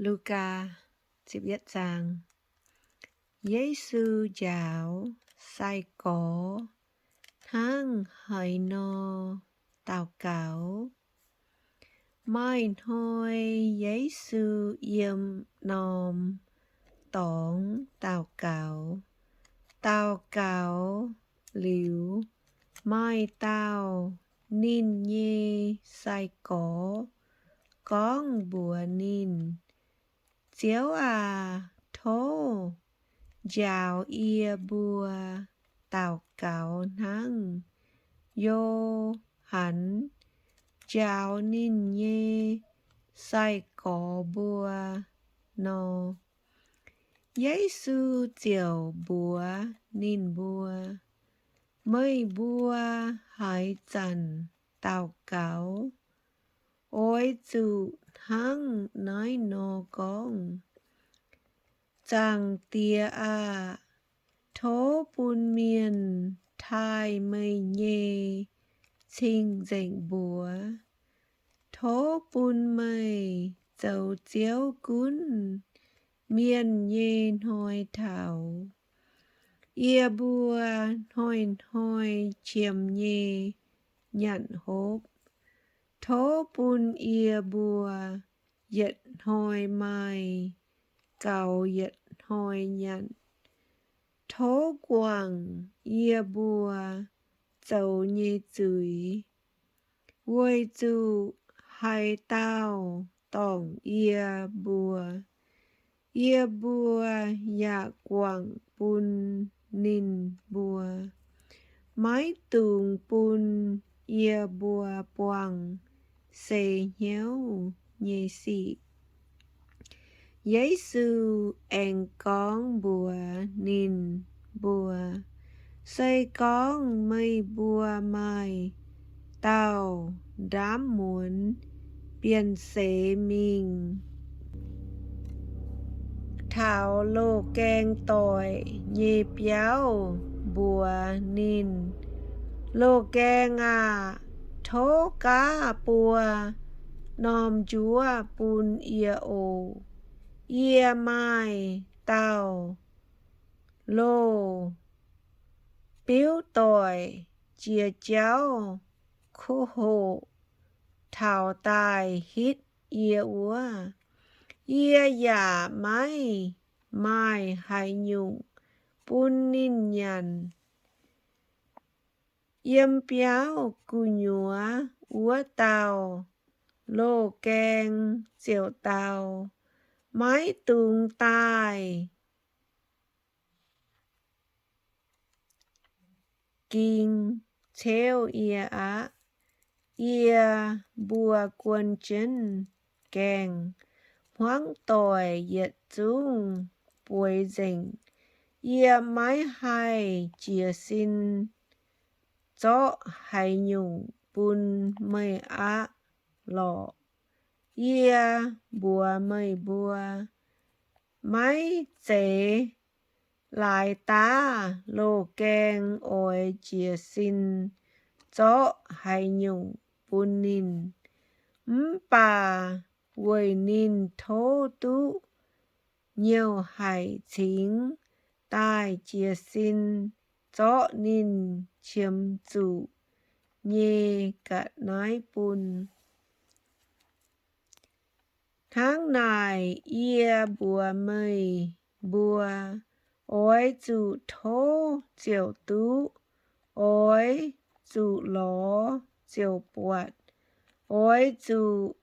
Lugaa, Yesu njaaux sai-gorx hnangv haaix nor daux gaux? Maaih hnoi Yesu yiem norm dorngx daux gaux. Daux gaux liuz, maaih dauh ninh nyei sai-gorx gorngv mbuox ninh, Ziouv aac, tov njaaux yie mbuo daux gaux hnangv Yo^han njaaux ninh nyei sai-gorx mbuo nor. Yesu ziouc mbuox ninh mbuo, Meih mbuo haaix zanc daux gaux, oix zuqc hnangv naaiv nor gorngv, Zaangc Diex aah! Tov bun mienh taaih meih nyei cing-nzengc mbuox. Tov bun meih zoux Ziouv gunv mienh nyei hnoi taux. Yie mbuo hnoi-hnoi qiemx nyei nyanc hopv. Tov bun yie mbuo yietc hnoi maaih gaux yietc hnoi nyanc. Tov guangc yie mbuo zoux nyei zuiz, weic zuqc haaix dauh dorngc yie mbuo, yie mbuo yaac guangc bun ninh mbuo. Maiv dungx bun yie mbuo buangh seix hnyouv nyei sic. Yesu aengx gorngv mbuox ninh mbuo, Se gorngv meih mbuo maaih dauh ndaamv muonz bienh seix mingh taux loz-gaeng doic nyei biauv mbuox ninh, Loz-gaeng aah! Tov gaav buo norm njuov bun yie oc. Yie maaih dauh loz-biuv doic jiex jauv kuv hoqc taux daaih hitv yie wuov. Yie yaac maiv maaih haaix nyungc bun ninh nyanc. Yiem biauv gu'nyuoz wuov dauh loz-gaeng ziouc dau, Maiv dungx daaih ging ceuv yie aqv. Yie mbuo guon jienv gaengh hmuangv doic yietc zungv bueix nzengc. Yie maiv haih jiez sin zorqv haaix nyungc bun meih aqv lorqc. Yie mbuox meih mbuo, maiv zeiz laaix daav loz-gaeng oix jiez sin zorqv haaix nyungc bun ninh, mv baac weic ninh tov duqv nyouh haic cingx daaih jiez sin zorqv ninh qiemx zuqc nyei ga'naaiv bun. Hnangv naaic yie mbuox meih mbuo, oix zuqc tov ziouc duqv, oix zuqc lorz ziouc buatc, oix zuqc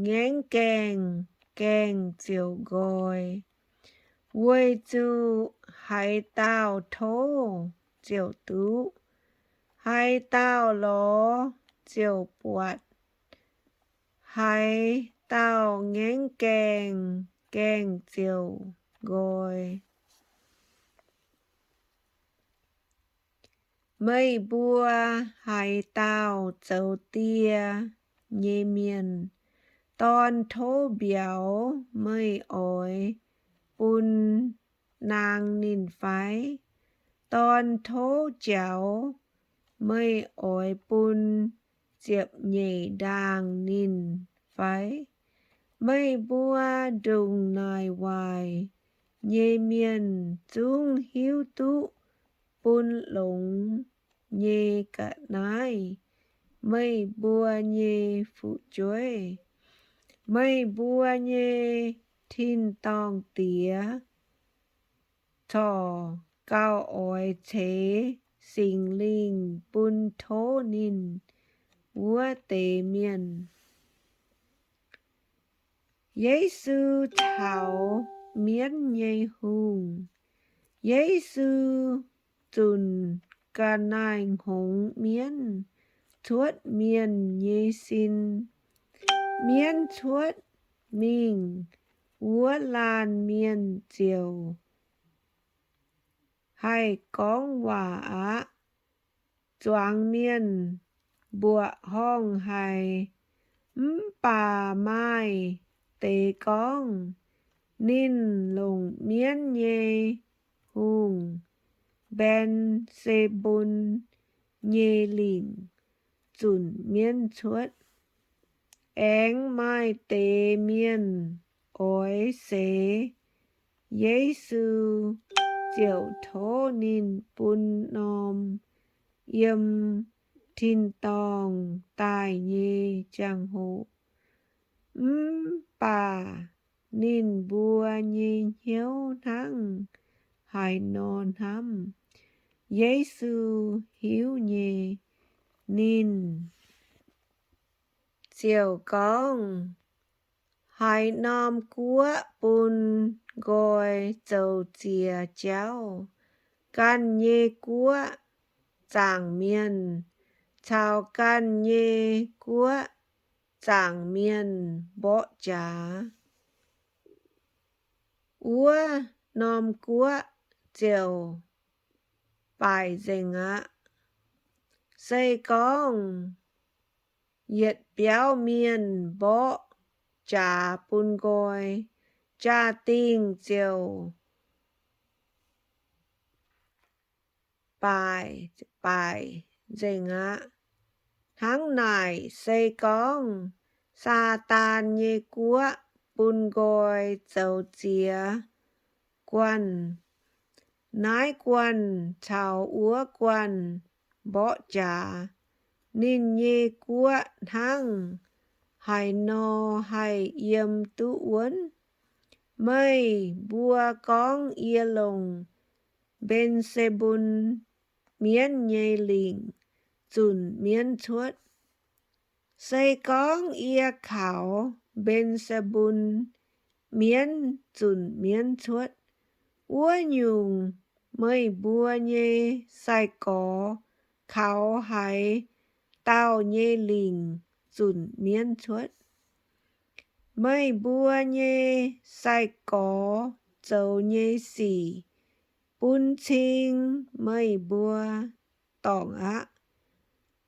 ngaengv gaengh, gaengh ziouc nqoi. Weic zuqc haaix dauh tov ziouc duqv, haaix dauh lorz ziouc buatc, haaix dauh ngaengv gaengh, gaengh ziouc nqoi. Meih mbuo haaix dauh zoux die nyei mienh, dorn tov mbiauz meih oix bun naang ninh fai? Dorn tov jaux meih oix bun ziepc nyeic ndaang ninh fai? Meih mbuo ndongc naaic waaic nyei mienh zungv hiuv duqv bun longx nyei ga'naaiv meih mbuo nyei fu'jueiv. Meih mbuo nyei tin-dorngh Diex corc gauh oix ceix Singx Lingh bun tov ninh wuov deix mienh. Yesu Caux Mienv Nyei Hungh. Yesu zunc ga'naaiv-hngongx mienv cuotv mienh nyei sin. Mienv cuotv mingh, wuov laanh mienh ziouc haih gorngv waac aqv. Zuangx mienh mbuoqc horngh haic, mv baac maaih deix gorngv, Ninh longc mienv nyei hungh, Mben^se^mbun, nyei lingc zunc mienv cuotv. Aengx maaih deix mienh oix seix Yesu, ziouc tov ninh bun norm yiem tin-dorngh daaih nyei jangx-hoc. Mv baac ninh mbuo nyei hnyouv hnangv haaix nor hnamv, Yesu hiuv nyei. Ninh ziouc gorngv, Haaix norm guoqv bun nqoi zoux ziex jauv, ganh nyei guoqv zaangc mienh caux ganh nyei guoqv zaangc mienh mborqv jaax, wuov norm guoqv ziouc baaic nzengc aqv. Se gorngv yietc biauv mienh mborqv jaax bun nqoi, jaa-dingh ziouc baaic, baaic nzengc aqv. Hnangv naaic, se gorngv Saadaan nyei guoqv bun nqoi zoux ziex guanh, naaiv guanh caux wuov guanh mborqv jaax, ninh nyei guoqv hnangv haaix nor haih yiem duqv wuonv? Meih mbuo gorngv yie longc Mben^se^mbun, mienv nyei lingc, zunc mienv cuotv. Se gorngv yie kaux Mben^se^mbun, mienv zunc mienv cuotv, wuov nyungc, meih mbuo nyei sai-gorx kaux haaix dauh nyei lingc zunc mienv cuotv? Meih mbuo nyei sai-gorx zoux nyei sic bun cing meih mbuo dorngc aqv.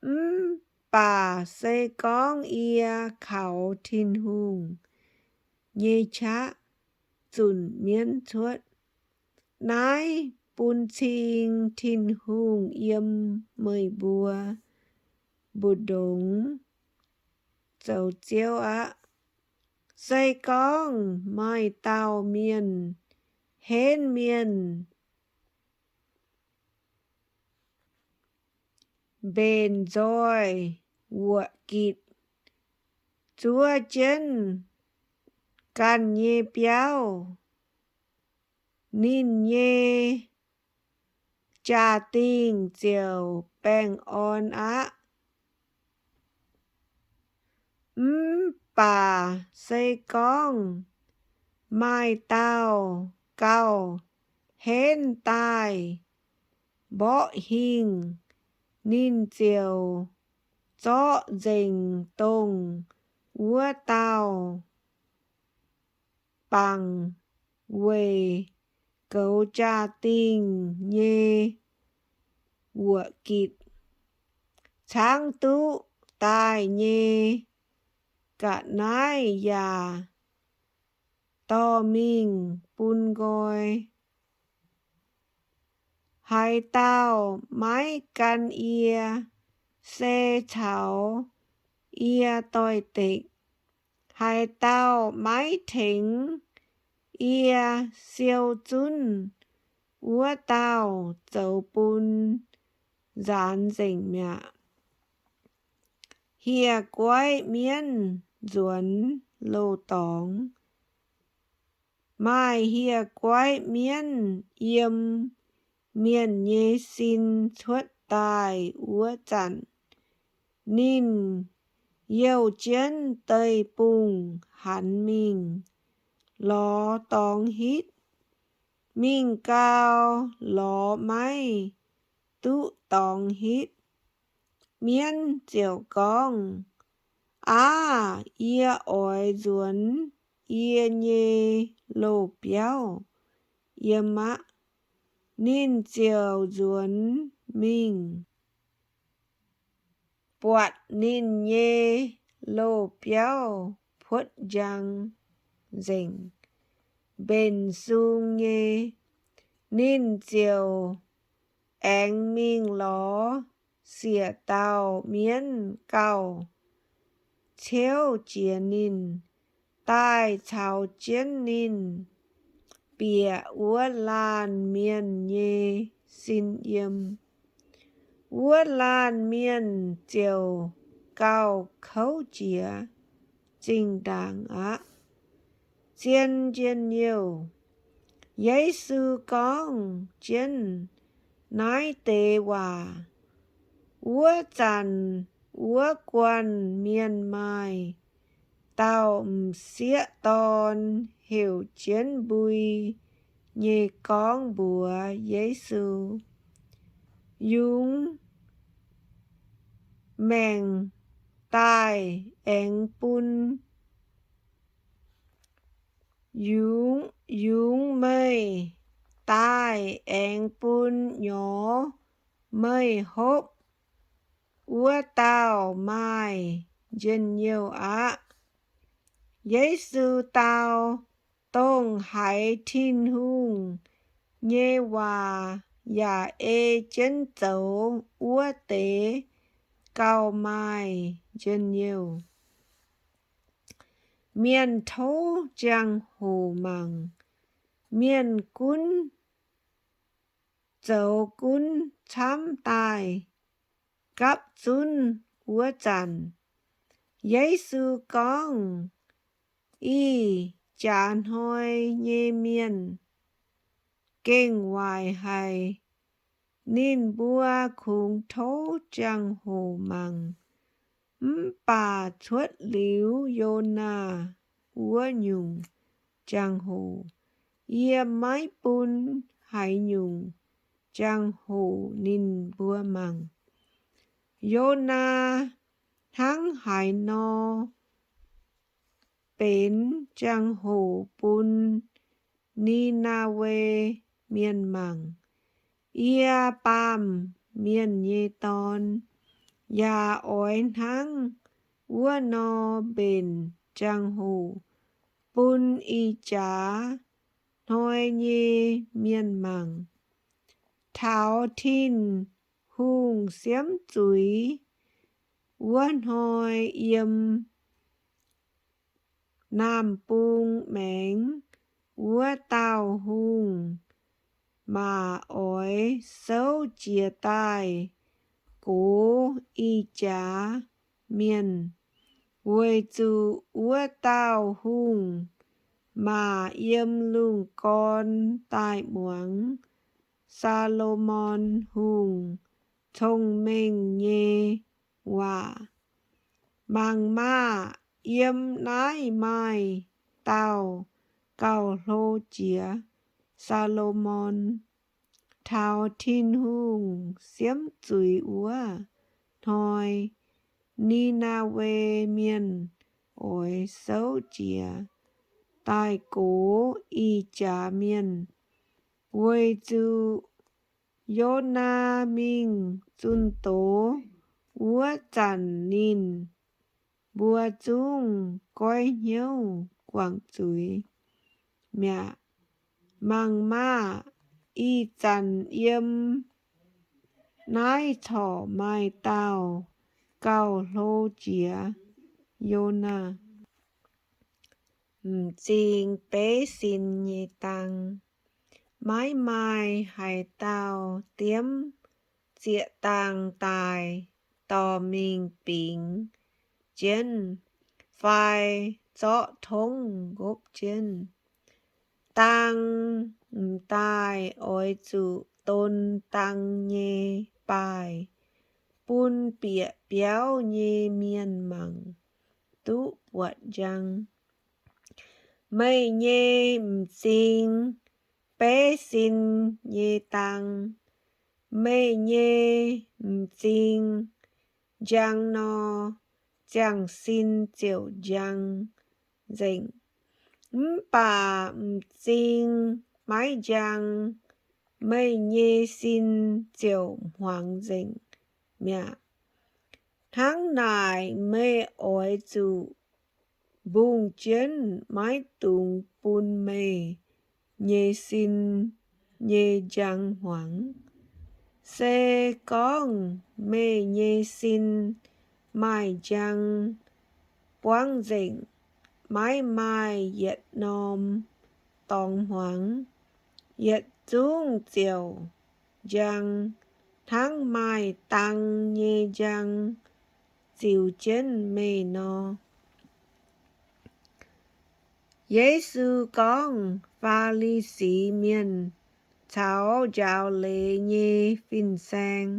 Mv baac se gorngv yie kaux Tin-Hungh nyei qaqv zunc mienv cuotv, naaiv bun cing Tin-Hungh yiem meih mbuo mbu'ndongx zoux Ziouv aqv. Se gorngv maaih dauh mienh henv mienh mbenc nzoih wuoqc gitc, zuov jienv ganh nyei biauv, ninh nyei jaa-dingh ziouc baengh orn aqv. Mv baac se gorngv maaih dauh gauh henv daaih mborqv hingh, ninh ziouc zorqv nzengc dongh wuov dauh bangc weic goux jaa-dingh nyei wuoqc gitc. Caangv duqv daaih nyei ga'naaiv yaac dorh mingh bun nqoi. Haaix dauh maiv gan yie, se caux yie doix-dekc. Haaix dauh maiv tengx yie siou zunv, wuov dauh zoux bun nzaanx nzengc mi'aqv. Hieh guaiv mienv nzuonx loz-dorngx. Maaih hieh guaiv mienv yiem mienh nyei sin cuotv daaih wuov zanc, ninh youh jienv deic-bung hanx mingh lorz dorngx hitv. Mingh gau, lorz maiv duqv dorngx hitv. Mienv ziouc gorngv, Aav, yie oix nzuonx yie nyei loz-biauv yiem aqv. Ninh ziouc nzuonx mingh. Buatc ninh nyei loz-biauv puotv njang nzengc, mbenc sung nyei. Ninh ziouc aengx mingh lorz siec dauh mienv gauh ciouv jiex ninh, daaih caux jienv ninh bieqc wuov laanh mienh nyei sin yiem. Wuov laanh mienh ziouc gauh kouv jiex zinh ndaangc aqv. Zien Njien-Youh. Yesu gorngv jienv naaiv deix waac wuov zanc, wuov guanh mienh maaih dauh m'sieqv dorn heuc jienv mbui nyei gorngv mbuox Yesu, Yungz maengc daaih aengx bun, yungz, yungz meih daaih aengx bun nyorx meih hopv. Wuov dauh maaih njien-youh aqv. Yesu dau, Dongh haiz Tin-Hungh nyei waac yaac ei jienv zoux wuov deix gauh maaih njien-youh. Mienh tov jangx-hoc mangc. Mienh gunv zoux gunv camv daaih gapv zunv wuov zanc, Yesu gorngv, Ih jaax hnoi nyei mienh gengh waaic haic. Ninh mbuo kungx tov jangx-hoc mangc, mv baac cuotv liuz Yonaa wuov nyungc jangx-hoc, yie maiv bun haaix nyungc jangx-hoc ninh mbuo mangc. Yonaa hnangv haaix nor benx jangx-hoc bun Ni^naa^we Mienh mangc, yie, Baamh Mienh nyei Dorn, yaac oix hnangv wuov nor mbenc jangx-hoc bun ih jaax hnoi nyei mienh mangc. Taux Tin-Hungh siemv zuiz wuov hnoi, yiem naamh bung maengx wuov dauh hungh maac oix souv jiez daaih gox ih jaax mienh, weic zuqc wuov dauh hungh maac yiem lungh gorn daaih muangx Saa^lo^morn Hungh cong-mengh nyei waac. Mangc maah! Yiem naaiv maaih dauh gauh hlo jiex Saa^lo^morn. Taux Tin-Hungh siemv zuiz wuov hnoi, Ni^naa^we Mienh oix souv jiez daaih gox ih jaax mienh, weic zuqc Yonaa mingh zunh doz wuov zanc ninh mbuo zungv goiv hnyouv guangc zuiz mi'aqv. Mangc maah! Ih zanc yiem naaiv corc maaih dauh gauh hlo jiex Yonaa. m'zing beiv sin nyei dang. Maiv maaih haaix dauh diemv zieqc dang daaih dorh mingh bingx jienv fai zorqv tongv nqopv jienv. Dang m'daaih oix zuqc don dang nyei baaih bun bieqc biauv nyei mienh mangc duqv buatc njang. Meih nyei m'zing beiv sin nyei dang. Meih nyei m'zing njang nor, ziangh sin ziouc njang nzengc. Mv baac m'zing maiv njang, meih nyei sin ziouc hmuangx nzengc mi'aqv. Hnangv naaic, meih oix zuqc mbungh jienv maiv dungx bun meih nyei sin nyei njang hmuangx. Se gorngv meih nyei sin maaih njang buangv nzengc, maiv maaih yietc norm dorngx hmuangx. Yietc zungv ziouc njang hnangv maaih dang nyei njang ziux jienv meih nor. Yesu Gorngv Faa^li^si Mienh Caux Njaaux Leiz Nyei Fin-Saeng.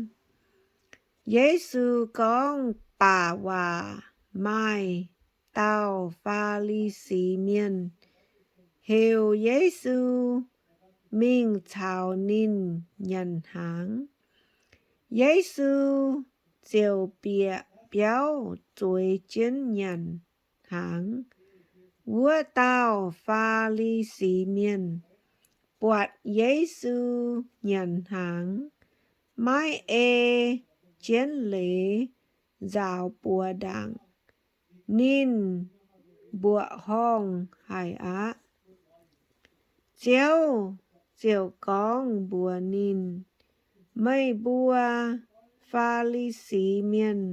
Yesu gorngv baac waac, maaih dauh Faa^li^si Mienh heuc Yesu mingh caux ninh nyanc hnaangx. Yesu ziouc bieqc biauv zueiz jienv nyanc hnaangx. Wuov dauh Faa^li^si Mienh buatc Yesu nyanc hnaangx, maiv ei jienv leiz nzaaux buoz ndaangc, ninh mbuoqc horngh haic aqv. Ziouv ziouc gorngv mbuox ninh, Meih mbuo Faa^li^si Mienh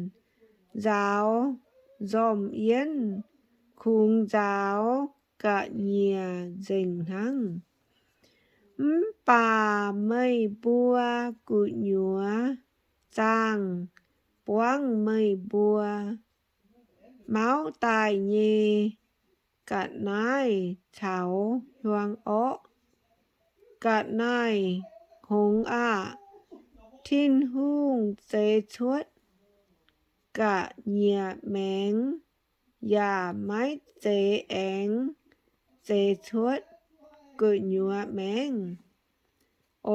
nzaaux nzormc yienv kungx nzaaux ga'nyiec nzengc hnangv. Mv baac meih mbuo gu'nyuoz zaangh buangv meih mbuo mauv daaih nyei ga'naaiv caux hiuang orqv. Ga'naaiv hngongx aah! Tin-Hungh zeix cuotv ga'nyiec maengx yaac maiv zeiz aengx zeix cuotv gu'nyuoz maengh.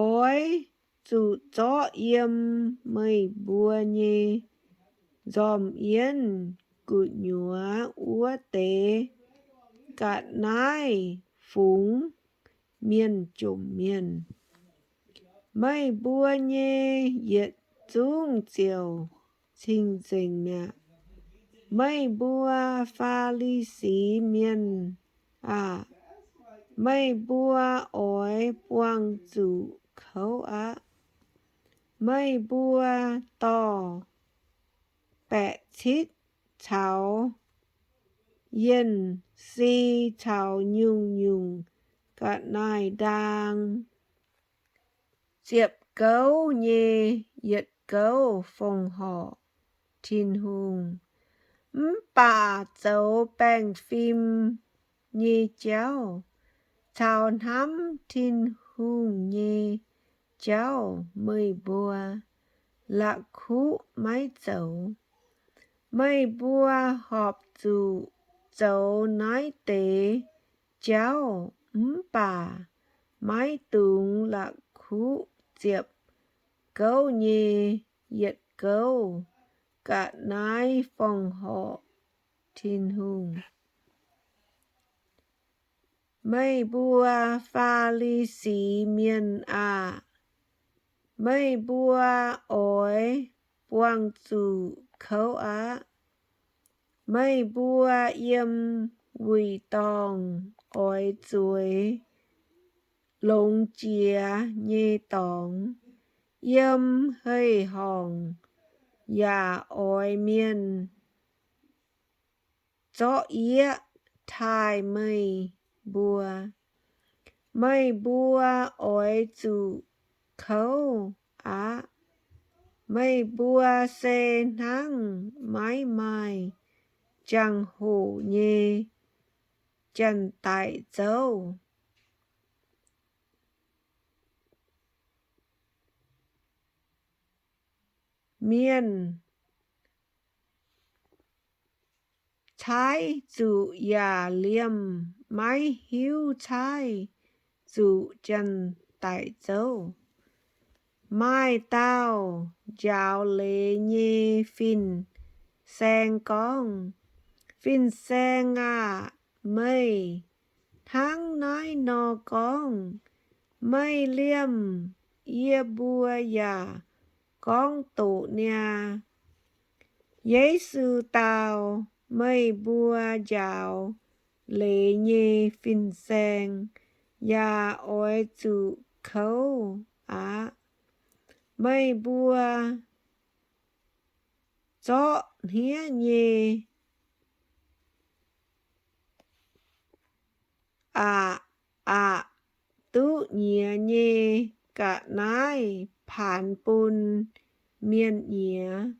Oix zuqc zorqv yiem meih mbuo nyei nzormc yienv gu'nyuoz wuov deix ga'naaiv fungx mienh jomc mienh. Meih mbuo nyei yietc zungv ziouc cing-nzengc mi'aqv. Meih mbuo Faa^li^si Mienh aah! Meih mbuo oix buangh zuqc kouv aqv. Meih mbuo dorh baeqc citv caux yienh si caux nyungc-nyungc ga'naaiv-ndaang ziepc gouv nyei yietc gouv fongc horc Tin-Hungh, mv baac zoux baengh fim nyei jauv caux hnamv Tin-Hungh nyei jauv meih mbuo la'kuqv maiv zoux. Meih mbuo horpc zuqc zoux naaiv deix jauv mv baac maiv dungx la'kuqv ziepc gouv nyei yietc gouv ga'naaiv fongc horc Tin-Hungh. Meih mbuo Faa^li^si Mienh aah! Meih mbuo oix buangh zuqc kouv aqv. Meih mbuo yiem wuic dorngh oix zueiz longx jiex nyei dorngx, yiem hei-horngc yaac oix mienh zorqv yieqv. taaih meih mbuo. Meih mbuo oix zuqc kouv aqv. Meih mbuo se hnangv maiv maaih jangx-hoc nyei janx-daic zouv. Mienh caaiv zuqc yaac liemh maiv hiuv caaiv zuqc janx-daic zouv. Maaih dauh njaaux leiz nyei fin-saeng gorngv, Fin-Saeng aah! Meih hnangv naaiv nor gorngv, meih liemh yie mbuo yaac gorngv doqc niaa. Yesu dau, Meih mbuo njaaux leiz nyei fin-saeng yaac oix zuqc kouv aqv. Meih mbuo zorqv hniev nyei aqc aqc duqv nyiex nyei ga'naaiv paanx bun mienh nyiex.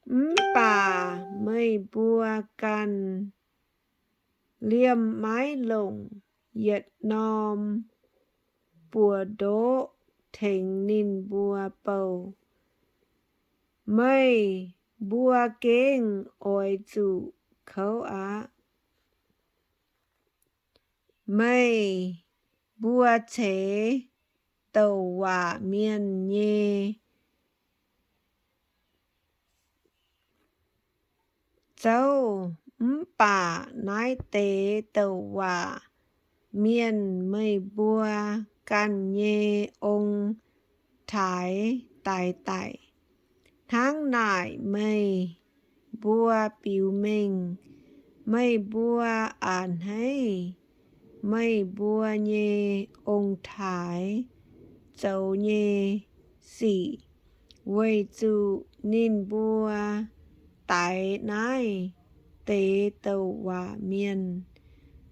Mv baac meih mbuo ganh liemh maiv longc yietc norm buoz-ndoqv tengx ninh mbuo bouh. Meih mbuo gengh oix zuqc kouv aqv. Meih mbuo ceix douc waac mienh nyei zouv, mv baac naaiv deix douc waac mienh meih mbuo ganh nyei ong-taaix daix daic. Hnangv naaic meih mbuo biux mengh meih mbuo a'hneiv meih mbuo nyei ong-taaix zoux nyei sic, weic zuqc ninh mbuo daix naaiv deix douc waac mienh.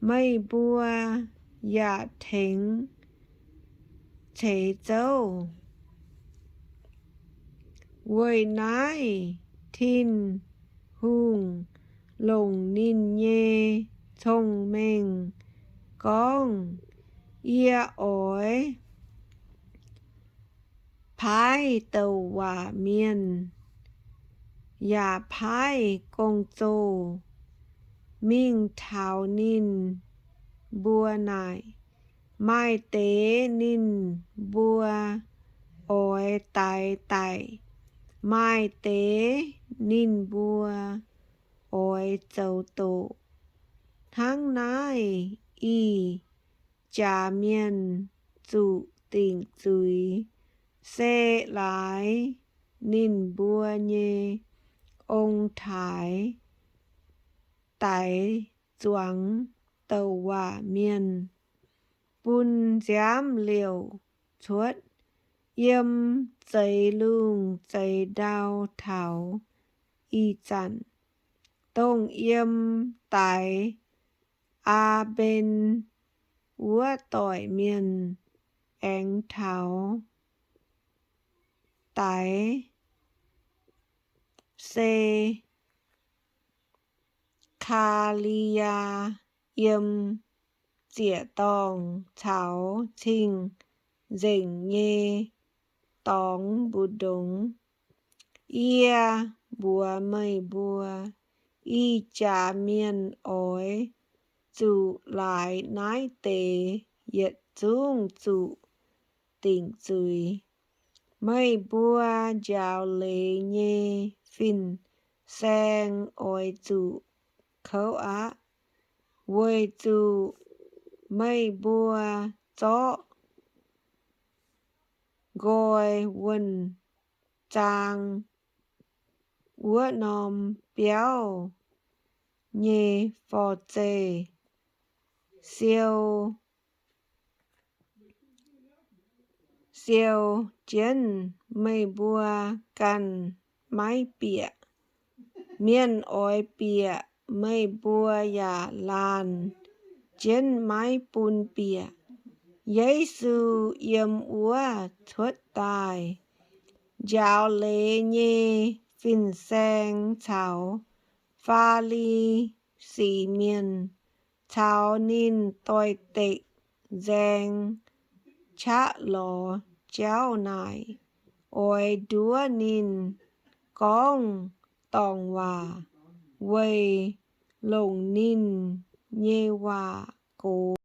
Meih mbuo yaac tengx ceix zouv. Weic naaiv Tin-Hungh longc ninh nyei cong-mengh gorngv, Yie oix paaiv douc waac mienh yaac paaiv gong-zoh mingh taux ninh mbuo naaic. Maaih deix ninh mbuo oix daix daic, maaih deix ninh mbuo oix zoux doqc. Hnangv naaiv, ih jaax mienh zuqc dingc zuiz se laaix ninh mbuo nyei ong-taaix daix zuangx douc waac mienh, bun nziaamv liouc cuotv yiem zeix lungh zeix ndau taux ih zanc, dongh yiem daix Aa^mben wuov doic mienh aengx taux daix Se kaa^li^yaa yiem ziec-dorngh caux cing-nzengc nyei dorngx mbu'ndongx. Yie mbuox meih mbuo, ih jaax mienh oix zuqc laaix naaiv deix yietc zungv zuqc dingc zuiz. Meih mbuo njaaux leiz nyei fin-saeng oix zuqc kouv aqv, weic zuqc meih mbuo zorqv nqoi wuonh zaang wuov norm biauv nyei forv-zeih siou siou jienv meih mbuo ganh maiv bieqc. Mienh oix bieqc meih mbuo yaac laanh jienv maiv bun bieqc. Yesu yiem wuov cuotv daaih, njaaux leiz nyei fin-saeng caux Faa^li^si Mienh caux ninh doix-dekc nzaeng qaqv lorz jauv naaic, oix nduov ninh gorngv dorngc waac weic longc ninh nyei waac gox.